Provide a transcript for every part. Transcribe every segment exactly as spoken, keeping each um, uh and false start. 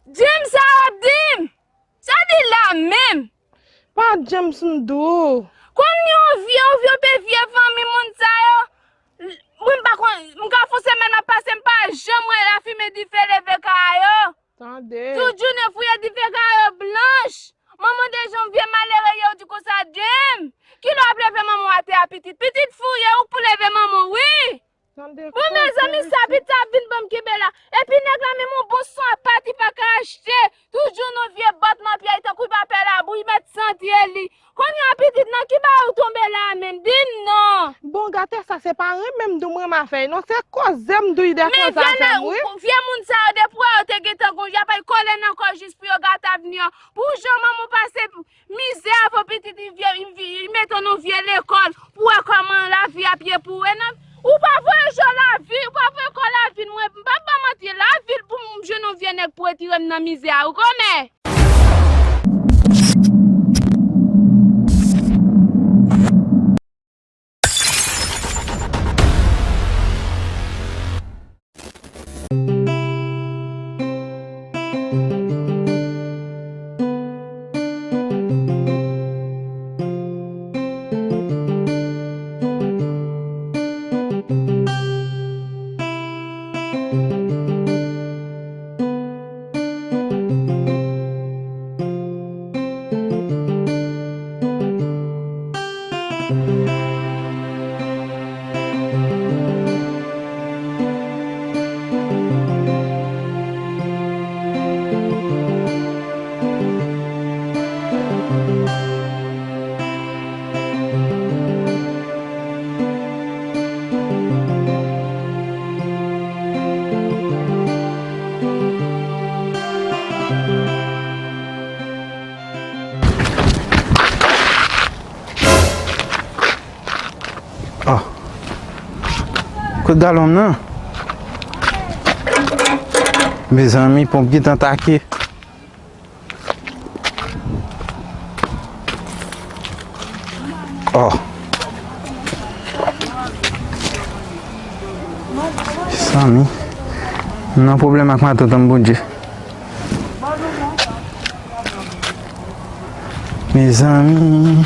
Di m sa w ap di m! Sa di la menm? Pa James m di w. Konn yon vye, yon vye pe vye fanmi moun sa yo. Mwen m pa konn, m ka fon semèn m ap pase, m pa janm wè lafimen dife leve kay yo. Tande. Tout jounen fouye dife kay yo blanch. Manman de jan vye malere yo di konsa, James. Kilè w ap leve manman w atè a pitit? Pitit fouye ou k pou leve manman w, wi. Bon, mezanmi, sa pita vin ban m kenbe la. Epi nèg la menm yon bon son ap pati pa ka achte. Toujou nou vye bòt nan pye, tankou pa pè labou, li mèt santi li. Kounye a pitit nan ki bagay ou tonbe la menm? Di m non. Bon, gate sa, se pa renmen m di w m renmen afè l non, se koze m di w de koze a fè m ri. Vye moun sa yo, depi w wè yo te gentan gon, y ap al kole nan kò jis pou yo gate avni an. Pou jan manman w pase mizè avè w pitit, li vye, li vi-, li mete w nan vye lekòl pou wè kòman lavi ap ye pou ou. E nan, ou pa voye je w lavi, ou pa voye kò lavi, mwen, m p ap ba w manti, lavi pou m jwenn yon vye nèg pou retire m nan mizè a, ou konnen. Ah. Kot galon m nan? Mezanmi, ponp gentan take. Oh. Mezanmi. M nan pwoblèm ak matant an, Bondye. Mezanmi.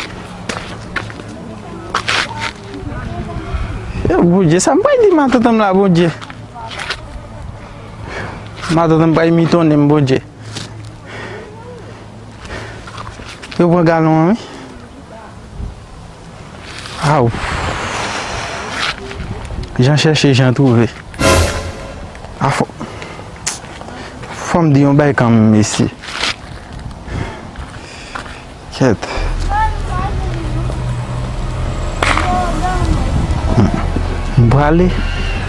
Eh, Bondye, sa m pral di matant an la, Bondye. Matant an pral mitonnen m, Bondye. Yo pran galon an, wi. Aw. Jan chèche, jan twouve. A fò, fò m di yon bagay kanmenm, mesye. Kèt. M prale,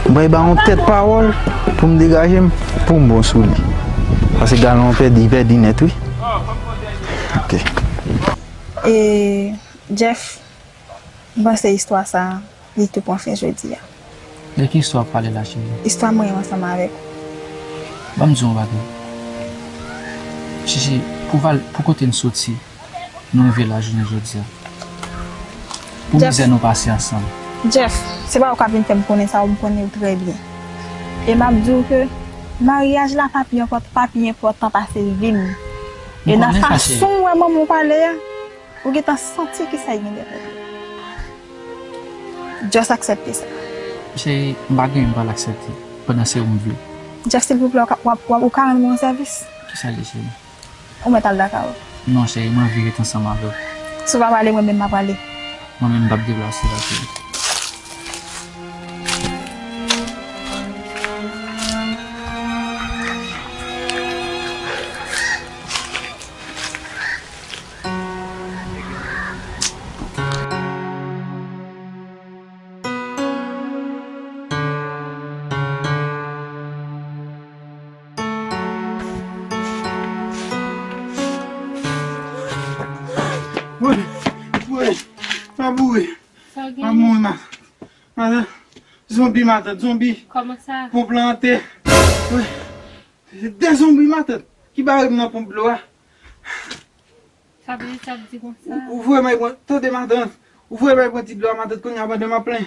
m pral ba yon tèt pawòl pou m degaje m, pou m bon sou li. Paske galon an pèdi, pèdi nèt, wi. Ok. E, Jeff, m panse istwa sa a, li te pran fen jodi a. De ki istwa w ap pale la, cheri? Istwa mwen menm ansanm avèk ou. Ban m di w yon bagay. Chichi, pou val-, pou kote n soti, nou rive la jounen jodi a. Pou mizè nou pase ansanm. Jeff, se pa ou k ap vin fè m konnen sa, ou m konnen w trè byen. E m ap di w ke maryaj la pa pi enpòt-, pa pi enpòtan pase vi m. E nan fason w wè manman w pale a, ou gentan santi kisa l gen dèyè tèt li. Just aksepte sa. Cheri, m pa gen, m pral aksepte. Pandan se ou m vle. Jeff, silvouplè, w ka, w ap, w ap, ou ka rann mwen yon sèvis? Kisa l ye, cheri? Ou mèt al lakay ou. Non, cheri, m anvi ret ansanm avè w. Si w pa prale, mwen menm m a prale. Mwen menm m p ap deplase la, cheri. Woy, woy, m ap mouri. Sa w gen? M ap mouri, matant. Matant, zonbi, matant, zonbi. Kòman sa? Ponp lan atè. Woy. De zonbi, matant, ki bare m nan ponp dlo a. Sa vle di, sa vle di konsa. Ou, ou vrèman pran, tande matant. Ou vrèman pran ti dlo a, matant, kounye a pandan m ap plen.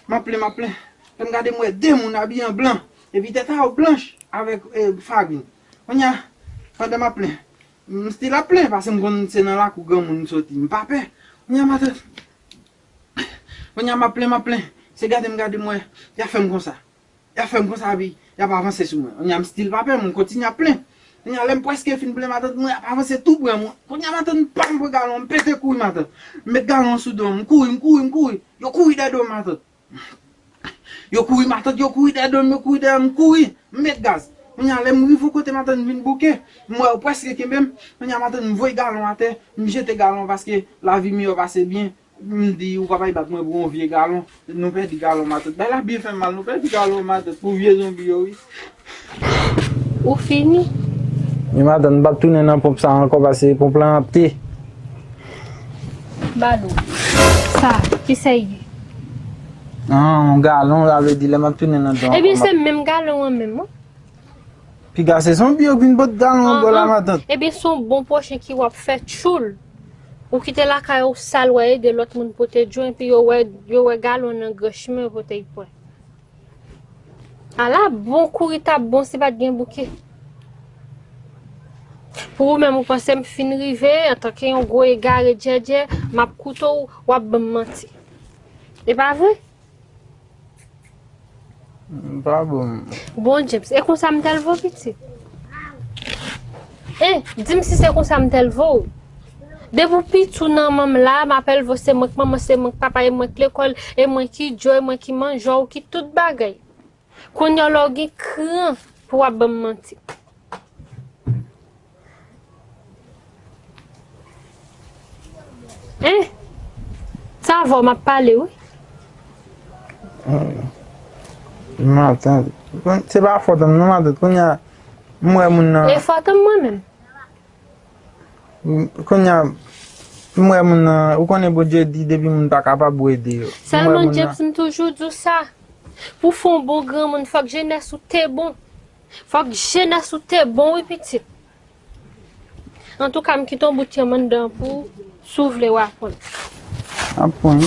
M ap plen, m ap plen. Lè m gade, m wè de moun abiye an blan. Epi tèt a yo blanch avèk, eh, farin. Kounye a, Pandan m ap plen, m still ap plen, paske m konn se nan lakou granmoun m soti. M pa pè. Kounye a matant, kounye a m ap plen, m ap plen. Se gade m gade m wè, y ap fè m konsa. Y ap fè m konsa, epi y ap avanse sou mwen. Kounye a m still pa pè, m kontinye ap plen. Kounye a lè m prèske fin plen, matant, mwen ap avanse tou pre mwen. Kounye a matant, m pa m pran galon, m pete kouri, matant. M met galon sou do m, m kouri, m kouri, m kouri. Yo kouri dèyè do m, matant. Yo kouri, matant, yo kouri dèyè do m, yo kouri dèyè m, m kouri, m met gaz. Kounye a, lè m rive yon kote, matant, m vin bouke, m wè yo prèske kenbe m. Kounye a, matant, m voye galon atè, m jete galon paske lavi miyò pase byen. M di, ou pa bay bat mwen pou yon vye galon. Nou pèdi galon, matant. Bay la byen fè m mal, nou pèdi galon, matant, pou vye zonbi yo, wi. Ou fini? Wi, matant, m p ap tounen nan ponp sa ankò, paske ponp lan ap te. Balo. Sa, ki sa l ye? Ah, yon galon, sa vle di lè m ap tounen nan dlo ankò, Ebyen, m ap se menm galon an menm, wi. Piga se zonbi yo k vin pot galon an bò la, matant. Ebyen, se yon bon pwochen ki w ap fè tchoul. Ou kite lakay ou sal, w ede lòt moun pote dlo, epi yo wè, yo wè galon nan gran chimen, yo pote l pran. Ala bon kouri t ap bon si pa t gen bouke. Pou ou menm, ou panse m fin rive, antanke yon gwo egare djèdjè, m ap koute w, w ap ban m manti. E pa vre? M pa bon. Bon, James, e konsa m t èlve w, pitit? E, di m si se konsa m t èlve w. Depi w piti w nan manman m la, m ap èlve w, se mwen k manman, se mwen k papa, e mwen k lekòl, e mwen ki djo, e mwen ki manje w, ki tout bagay. Kounye a la w gen kran pou w ap ban m manti. Hein? Sa avè w m ap pale, wi. Hmm. Matant. Se pa fòt an m non, matant. Kounye a, m wè moun nan. E fòt an m mwen menm. Kounye a, m wè moun nan, ou konnen Bondye di depi moun pa kapab, ou ede yo. M wè Sèlman moun nan. James, m toujou di w sa. Pou w fè yon bon granmoun, fòk jenès ou te bon. Fòk jenès ou te bon, wi, pitit. Antouka, m kite yon bout yanm anndan pou w, si w vle w aprann. Aprann.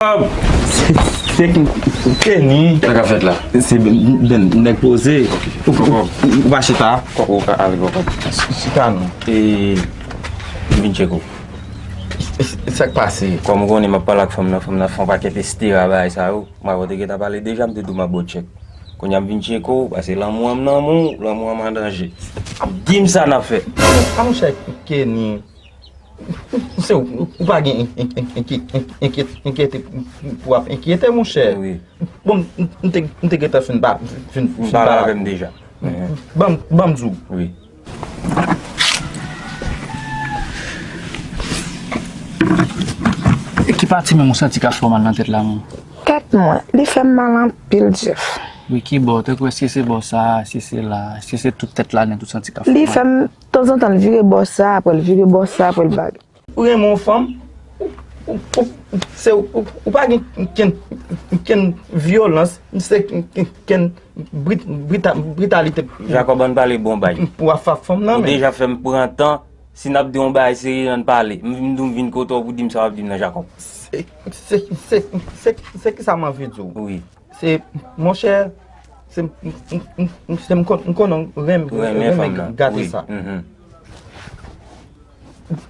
Se, se ki, Kenny. Sa k ap fèt la? Se ben, ben, nèg poze. Ou, ou, ou, ou pa chita? Kòk ou ka ale kòk. Chita non. E, m vin tcheke w. Sa k pase? Kòm ou konnen m ap pale ak fanm nan, fanm nan fè yon pakèt estera bagay sa yo. Mwen avè w te gentan pale deja, m te di w m ap ba w tchèk. Kounye a m vin tcheke w, paske lanmou an m nan men w, lanmou an m an danje. Di m sa n ap fè. A monchè Kenny, se ou, ou pa gen en-, en-, en-, enkyè-, enkyè-, enkyete pou, pou ap enkyete, monchè. Wi. Bon, m, m te, m te gentan fin pa, fin, fin pale avè m deja. Ban m, ban m di w. Wi. E ki pati menm ou santi k ap fè w mal nan tèt la, man? Tèt mwen, li fè m mal anpil, Jeff. Wi, ki bò? Tankou èske se bò sa, èske se la, èske se tout tèt la nèt ou santi k ap fè w mal? Li fè m, tanzantan, l vire bò sa, apre l vire bò sa, apre l bagay. Ou renmen yon fanm, ou, ou, ou, se, ou, ou pa gen kenn, kenn vyolans, se kenn brit-, brita-, britalite. Jacob, ann pale bon bay. Pou w ap fè fanm nan, men. Ou deja fè m pran tan. Si n ap di yon bagay serye, ann pale. M, m di w m vin kote w pou di m sa w ap di m nan, Jacob. Se, se, se, se, se ki sa m anvi di w. Wi. Se, monchè, se, m, m, m, m, se m kon-, m konnen w renmen, renmen gate sa.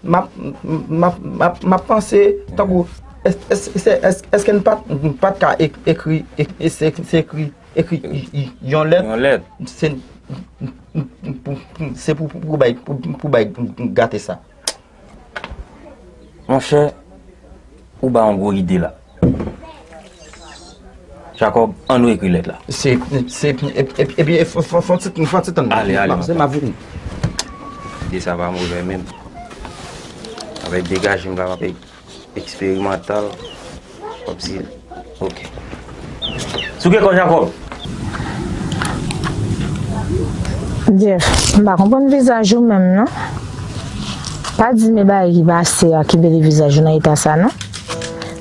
M ap, m ap, m ap, m ap panse, tankou, èske, èske, èske, èske n pa t, n pa t ka ek-, ekri, ek-, se, se ekri, ekri y-, y-, yon lèt? Yon lèt. Se, pou, se pou, pou, pou bay, pou, pou bay gate sa. Monchè, ou ba yon gwo ide la. Jacob, ann nou ekri lèt la. Se, se, epi, epi, epi, fò, fò, fò ti, fò ti tann. Ale, ale, m ap, m ap vini. Ide sa pa move menm. Avèk degaje m kapab ek-, eksperimantal. Kòmsi, ok. Souke kò Jacob. Jeff, m pa konprann vizaj ou menm non. Pa di m e bagay ki pase a ki mete vizaj ou nan eta sa non.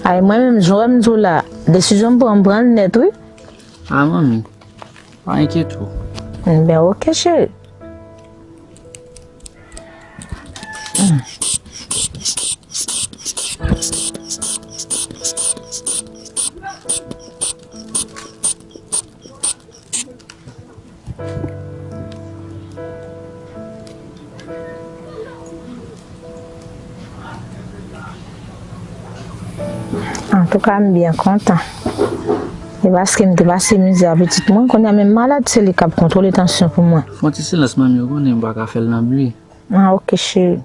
Ay, mwen menm, jan w wè m di w la, desizyon m pran, m pran l nèt, wi. A, manmi, pa enkyete w. Ben, ok, cheri. Antouka, m byen kontan. E paske m te pase mizè a pitit mwen, kounye a menm malad, se li k ap kontwole tansyon pou mwen. Fè yon ti silans, manmi, ou konnen m pa ka fè l nan bri. Ah, ok, cheri.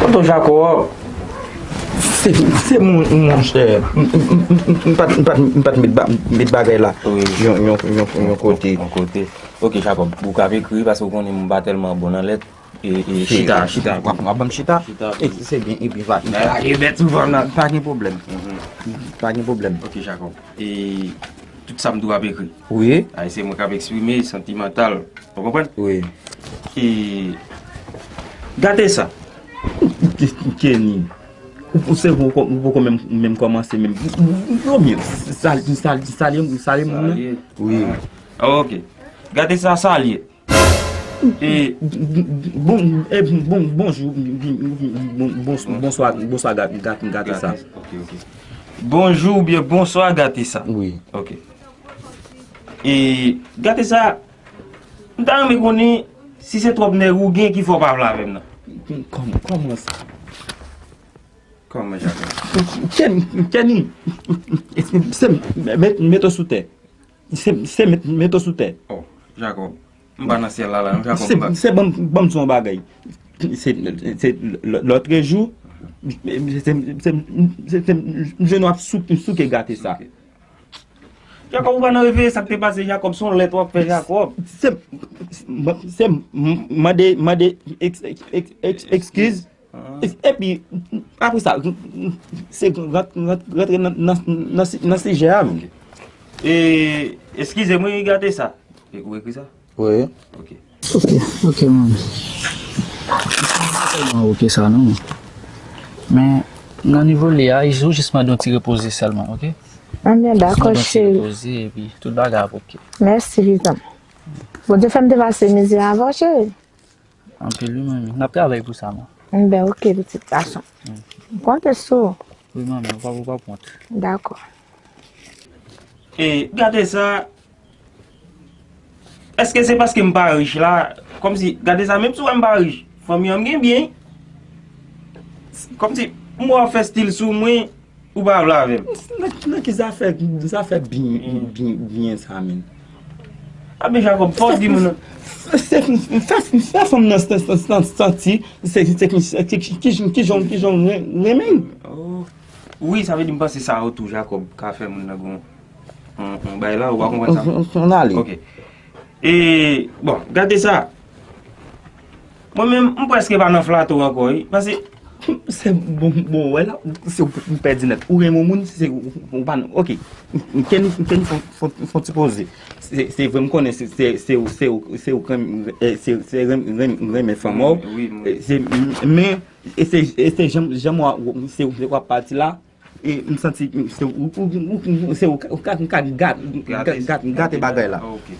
Tonton Jacob. Se, se mon, monchè. M, m, m, m, m pa t, m pa t, m pa t met ba-, met bagay la. Wi. Yon, yon, yon, yon kote. Yon kote. Ok, Jacob, ou ka ekri, paske ou konnen m pa tèlman bon nan lèt. E, e, chita, chita. W ap, w ap ban m chita? Chita. E, se byen, epi va, va, e bèt sou fanm nan, pa gen pwoblèm. Mhm. Pa gen pwoblèm. Ok, Jacob. E tout sa m di w ap ekri. Wi. Ay, se mwen k ap eksprime, santimantal. Ou konprann? Wi. E gate sa. Kenny. Ou, ou se ou, ou poko menm, menm kòmanse menm. Yo byen, sal-, sal-, salye, salye moun nan. Salye. Wi. Ah, ok. Gate sa, salye. E bon, e bon, bonjou, bon, bon, bonswa, bonswa, gate, gate, gate sa. Ok, ok. Bonjou oubyen bonswa, gate sa. Wi. Ok. E gate sa, m ta renmen konnen si se twòp nèg ou gen ki fè w pa vle avè m nan. Kòm-, kòman sa? Kòman, Jacob? Ken-, Kenny, se, met, met w sou tè. Se, se met, met w sou tè. Oh, Jacob, m pa nan syèl la, la, non, Jacob, se, m pa. Se ban m, ban m di w yon bagay. Se, se lò-, lòtrejou, se, se, se, se, m jwenn w ap sou-, souke gate sa. Souke. Jacob, ou pa nan reveye sa k te pase, Jacob, se yon lèt w ap fè, Jacob. Se, se, m, m, mande, mande eks-, eks-, eks-, ekskiz. Ah. E-, epi, apre sa, se rant-, rant-, rantre nan, nan, nan si-, nan sijè a, men. Ok. E, eskize mwen, gate sa. E ou ekri sa? Wi. Ok. Ok, ok, manmi. M pa tèlman ok sa, non. Men, nan nivo li a, ou jis mande yon ti repoze sèlman, ok? Anben, dakò, cheri. Jis mande yon ti repoze, epi tout bagay ap ok. Mèsi, pitit. Bondye fè m te pase mizè avè w, cheri. Anpil, wi, manmi. N ap travay pou sa, non. Enben, ok, pitit gason. M konte sou ou. Wi, manmi, ou pa, ou pa wont. Dakò. E, gade sa. Èske se paske m pa rich la? Kòmsi, gade sa, menm si w wè m pa rich, fanmi an m gen byen. Kòmsi, m wè w ap fè stil sou mwen, ou pa vle avè m. Nan, nan ki zafè, zafè byen, byen, byen sa, menm? A, men Jacob, fò w di moun nan. Fè, fè, fè, fè fanm nan san-, san-, san-, santi se, se ki, ki, ki, ki jan, ki jan w ren-, renmen l. Oh. Wi, sa vle di m panse sa yo tou, Jacob, ka fè moun nan gon, on, on bagay la, ou pa konprann sa? On, on ale. Ok. E, bon, gade sa. Mwen menm, m prèske pa nan flato ankò, wi. Paske, se bon, bon, wè la, se ou m pèdi nèt. Ou renmen yon moun, se ou, ou pa nan, ok. Kenny, Kenny fon, fon, fon ti poze. Se, se vre, m konnen se, se, se, se, se ou k renmen, eh, se, se renmen, renmen, renmen fanm ou. Wi, wi. Eh, se, men, e se, e se jan, jan mwen, se, se w ap pati la. E m santi se ou, ou, ou, ou, se ou, ou ka, ou ka gate, gate, gate bagay la. Ok.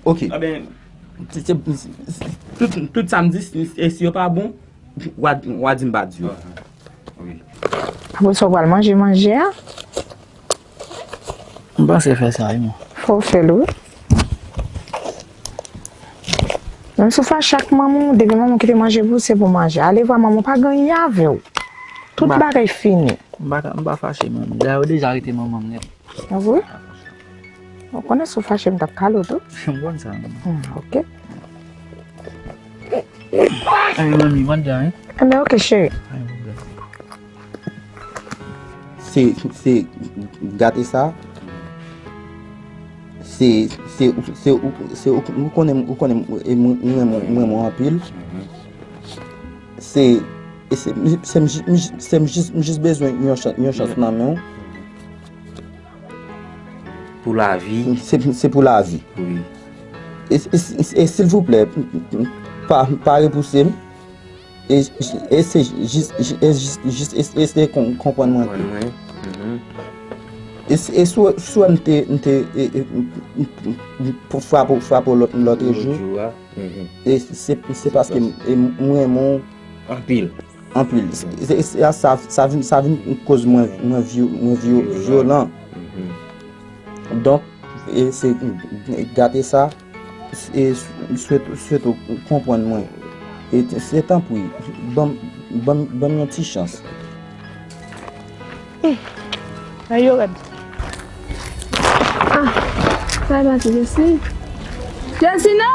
Ok. Enben, se, se, se, tout, tout sa m di, e si yo pa bon, w a, w a di m pa di yo. Wi. Apre sa, w pral manje manje a? M panse fè sa, wi, mwen. Fò w fè l, wi. Menm si w fache ak manman w, depi manman w kite manje pou w, se pou manje. Ale vwa manman w, pa gen anyen avè w. Tout bagay fini. M pa, m pa fache, manmi. Dayè, ou deja rete manman m nèt. Ah, vre? Ou konnen si w fache, m t ap kale w tou. M konn sa, manmi. Hmm, ok. Ay, manmi, mande, hein? Enben, ok, cheri. Pa gen pwoblèm. Se, se gate sa. Se, se, se, ou, se, ou, ou konnen, ou konnen, e mwen, mwen, mwen, mwen, mwen anpil. Se, e se, se, m ji- m ji- se m jis, m jis bezwen yon chans, yon chans nan men w. Pou lavi. Se, se pou lavi. Wi. E, e, e, e silvouplè, pa, pa repouse m. E, e se jis, e jis, jis e, eseye kon- konprann mwen. Konprann mwen. Mhm. E, e si w- si w wè m te, m te e, e, m- m- m- frape, frape w lòt, lòt jou. Jou a. Mhm. E se, se paske m- e m renmen w. Anpil. Anpil. Se- se- se- Sa sa vin sa vin koz mwen mwen vyo- mwen vyo- vyolan. Donk, e se gate sa, e swete swete w konprann mwen. E se tanpri, ban m- ban m- ban m yon ti chans. Ay yo rèd. Ah, sa e pase Jessie. Jessina!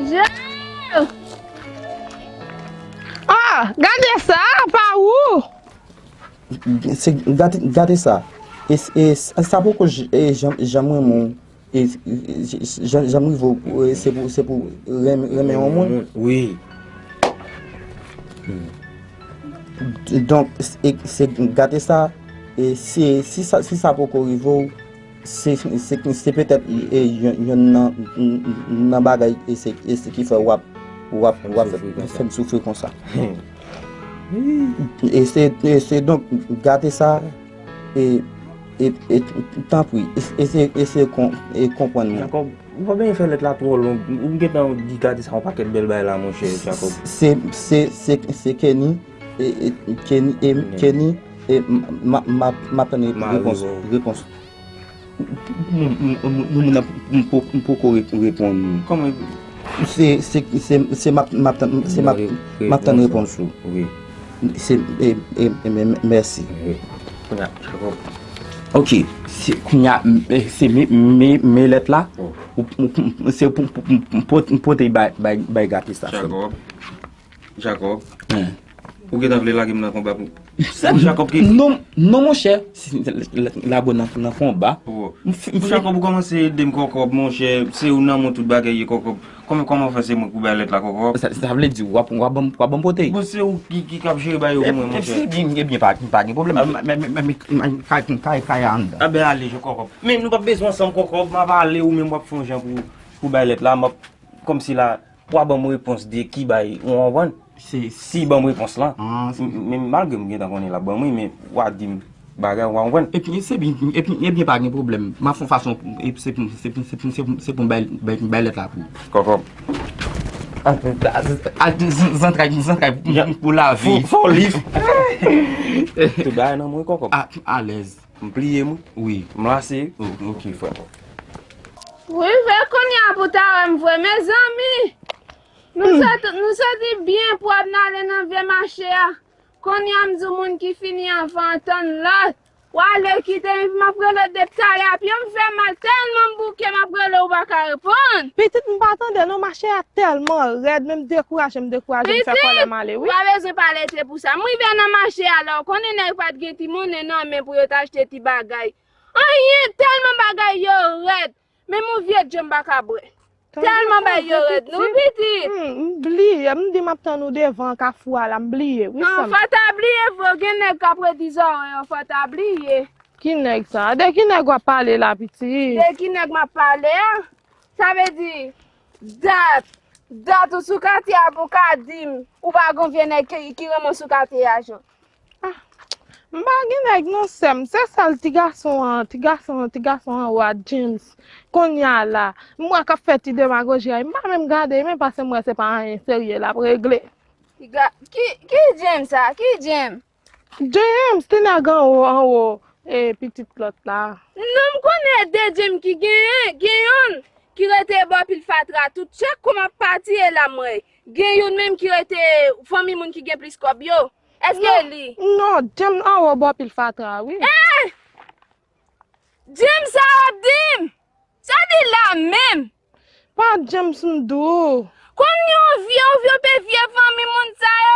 Je! Ah, gade sa, pa ou! Se gate, gate sa. E, e sa poko j- e, jan, jan mwen mwen e, e, jan, jan m rive w, e, se pou, se pou renmen, renmen yon moun. Wi. Donk, e, se gate sa. E, si, si sa, si sa poko rive w, se, se, se petèt e, yon, yon nan, nan bagay e se, e se ki fè w ap, w ap, w ap fè m soufri konsa. E se, e se donk, gate sa, e, e, e tanpri, eseye, eseye kon- e konprann mwen. Jakòb, ou pa benyen fè lèt la twò long. Ou gentan di gate sa yon pakèt bèl bagay la, monchè Jakòb. Se, se, se, se Kenny, e, e, Kenny, e, Kenny, e, m- m- m- m ap tann repons, repons. Moun nan m poko reponn. Kòman? Se, se, se, se m ap, m ap tann, se m ap, m ap tann repons ou. Wi. Se, e, e, e, mèsi. Wi. Kounye a, Jakòb. Ok, se, kounye a, se me, me, me lèt la. Ou, ou, se pou, pou, pou, pou, pote bay, bay, bay gate sa. Jakòb. Jakòb. Ou gentan vle lage m nan konba pou. Jakòb ki. Non, non, monchè. Lage w nan, nan konba. Pou Jakòb ou kòmanse ede m Kòkòb, monchè. Se ou nan men tout bagay ye Kòkòb. Kòman, kòman fè se mwen k pou bay lèt la Kòkòb? Sa, sa vle di w ap, w ap ban m, w ap ban m pote. Bon, se ou ki, ki, k ap jere bagay yo pou mwen, monchè. Ebyen, ebyen, pa, pa gen pwoblèm. Men, men, men, men, men, kay, kay, kay anndan. Anben ale jwe Kòkòb. Men nou p ap bezwen ansanm Kòkòb. M ap ale ou menm w ap fè yon jan pou, pou bay lèt la. M ap, kòmsi la, w a ban m repons de ki bay, ou konprann? Si, si ban m repons lan. Men malgre m gentan konnen l ap ban m wi, men w a di m bagay, w a konprann? Epi, se byen, epi, ebyen, pa gen pwoblèm. M ap fè yon fason, epi se pou, se pou, se pou, se pou, se pou m bay, bay, bay lèt la pou ou. Kòkòb. Zantray, zantray, pou lavi. Fò liv. Tout bagay nan men w, Kòkòb. Alèz. M pliye m wi. Wi. M lase. Ok, frè. Ou rive kounye a pou ta wè m vre, mezanmi! Nou soti, nou soti byen pwòp n ale nan vye mache a. Kounye a m di w moun ki fini anvan an tann lòt. W ale kite m epi m ap rele w depi talè a. Pye m fè mal tèlman m bouke m ap rele w ou pa ka reponn. Pitit m pa tande non, mache a tèlman rèd, men m dekouraje, m dekouraje, m fè kòlè m ale wi. Pitit, ou pa bezwen pale te pou sa. M rive nan mache a la, w konnen nèg pa t gen ti monnen nan men pou yo t achte ti bagay. Anyen, tèlman bagay yo rèd. Menm yon vye dje m pa ka bwè. Tèlman bagay yo rèd, non, pitit? M bliye, m di m ap tann ou devan kafou a la, m bliye, wi, sè m. An, fò ta bliye vre, gen nèg k ap redi zòrèy an, fò ta bliye. Ki nèg sa? De ki nèg w ap pale la, pitit? De ki nèg m ap pale a? Sa vle di, dat, dat ou sou katye a pou w ka di m, ou pa gon vye nèg ki, ki renmen w sou katye a, Jan. Ah, m pa gen nèg non, sè m. Se sèl ti gason an, ti gason an, ti gason anwo a, James. Kounye a la, m wè k ap fè ti demagoji a, m pa menm gade, men paske m wè se pa anyen serye l ap regle. Ki, ki James sa? Ki James? James, ti nèg anwo, anwo, e pitit lòt la. Non, m konnen de James ki genyen, gen youn ki rete bò pil fatra, tout chak kou m ap pati, e la m wè. Gen youn menm ki rete fanmi moun ki gen plis kòb yo. Èske li? Non, James anwo bò pil fatra, wi. Eh! James sa w ap di m? Sa di la menm? Pa James m di w. Konn yon vye, yon vye pe vye fanmi moun sa yo.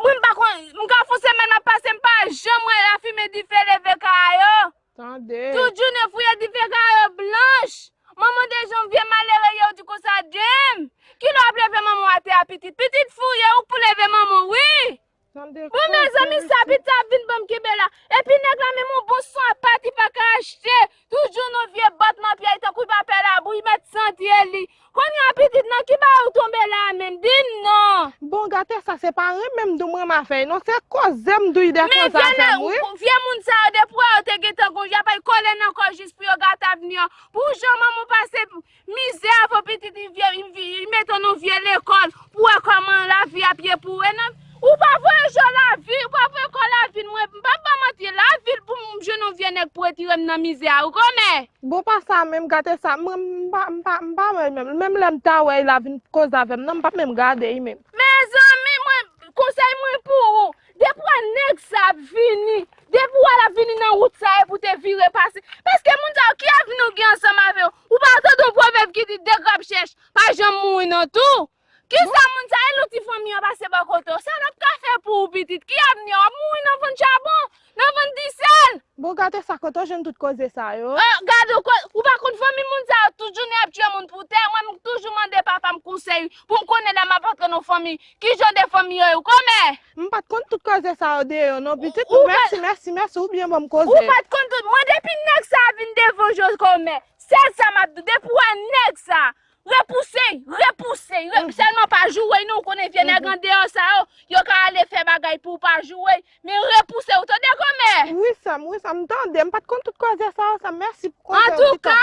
Mwen m pa konn, m ka fon semèn m ap pase m pa Janm wè lafimen dife leve kay yo. Tande. Tout jounen fouye dife kay yo blanch. Manman de jan vye malere yo di konsa, Jem. Kilè w ap leve manman w atè a pitit? Pitit fouye ou k pou leve manman w, wi. Tande. Bon, mezanmi, sa pitit ap vin ban m kenbe la. Epi nèg la menm yon bon son a pati pa ka achte. Toujou nan vye bòt nan pye, tankou y pa pè labou, y mèt santi li. Kounye a pitit nan ki bagay ou tonbe la a menm? Di m non. Bon, gate sa, se pa renmen m di w m renmen avè l non, se koze m di w y de koze avè m, wi. Men vye moun sa yo, depi w wè yo te gentan gon jan, y ap al kole nan kò w jis pou yo gate avni an. Pou jan manman w pase mizè avè w pitit, li vye, li vye, li mete w nan vye lekòl, pou w wè kòman lavi ap ye pou ou. E nan, ou pa voye jwe lavi, ou pa voye kò lavi, mwen, m p ap ba manti, lavi l pou m jwenn yon vye nèg pou retire m nan mizè a, ou konprann? Bon, pa sa menm, gate sa. Mwen, m pa, m pa, m pa wè l menm. Menm lè m ta wè l, l a vin koze avè m. Non, m p ap menm gade l menm. Mezanmi, mwen, konsèy mwen pou ou, depi w wè nèg sa ap vini, depi w wè l ap vini nan wout sa, e pou te vire pase. Paske moun sa yo, ki avni w gen ansanm avè yo? Ou pa tande yon pwovèb ki di, de grap chèch pa janm mouri nan tou? Kisa moun sa, e loti fanmi an pase bò kote w? Sa l ap ka fè pou ou, pitit? Ki avni w? W ap mouri nan vann chabon? Nan vann disèl? Bon, gate sa, kote w jwenn tout koze sa yo? Ah, gade, ou ko-, ou pa konn fanmi moun sa yo, tout jounen y ap tchwe moun pou tè. Mwen, m toujou mande papa m konsèy pou m konnen lè m ap antre nan fanmi, ki jan de fanmi yo ye, ou konprann? M pa t konn tout koze sa yo de yo non, pitit. Ou mèsi, mèsi, mèsi, ou byen ban m koze. Ou pa t konn tout. Mwen, depi nèg sa a vin devan w, Jokòmè, sèl sa m ap di w, depi w wè nèg sa a, repouse, repouse, re-, sèlman pa joure non, ou konnen vye nèg andeyò sa yo, yo ka ale fè bagay pou w pa joure, men repouse, ou tande, kòmè? Wi, sè m, wi, sè m, m tande, m pa t konn tout koze sa yo, sè m, mèsi pou konsèy ou. Antouka,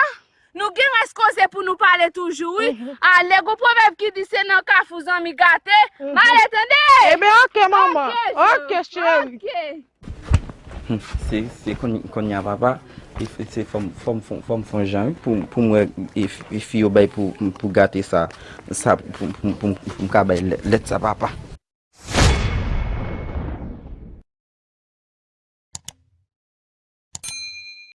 nou gen rès koze pou nou pale toujou, wi. Ale, gon pwovèb ki di se nan kafou zanmi gate, m ale, tande? Ebyen, oke, manman. Oke, cheri. Oke. Hmm, se, se konn-, kounye a, papa, e f-, se fò m, fò m, fò m, fò m fè yon jan, wi, pou, pou m wè, e f-, e fi yo bay pou, pou gate sa, sa, pou, pou, pou, pou m ka bay lè-, lèt sa, papa.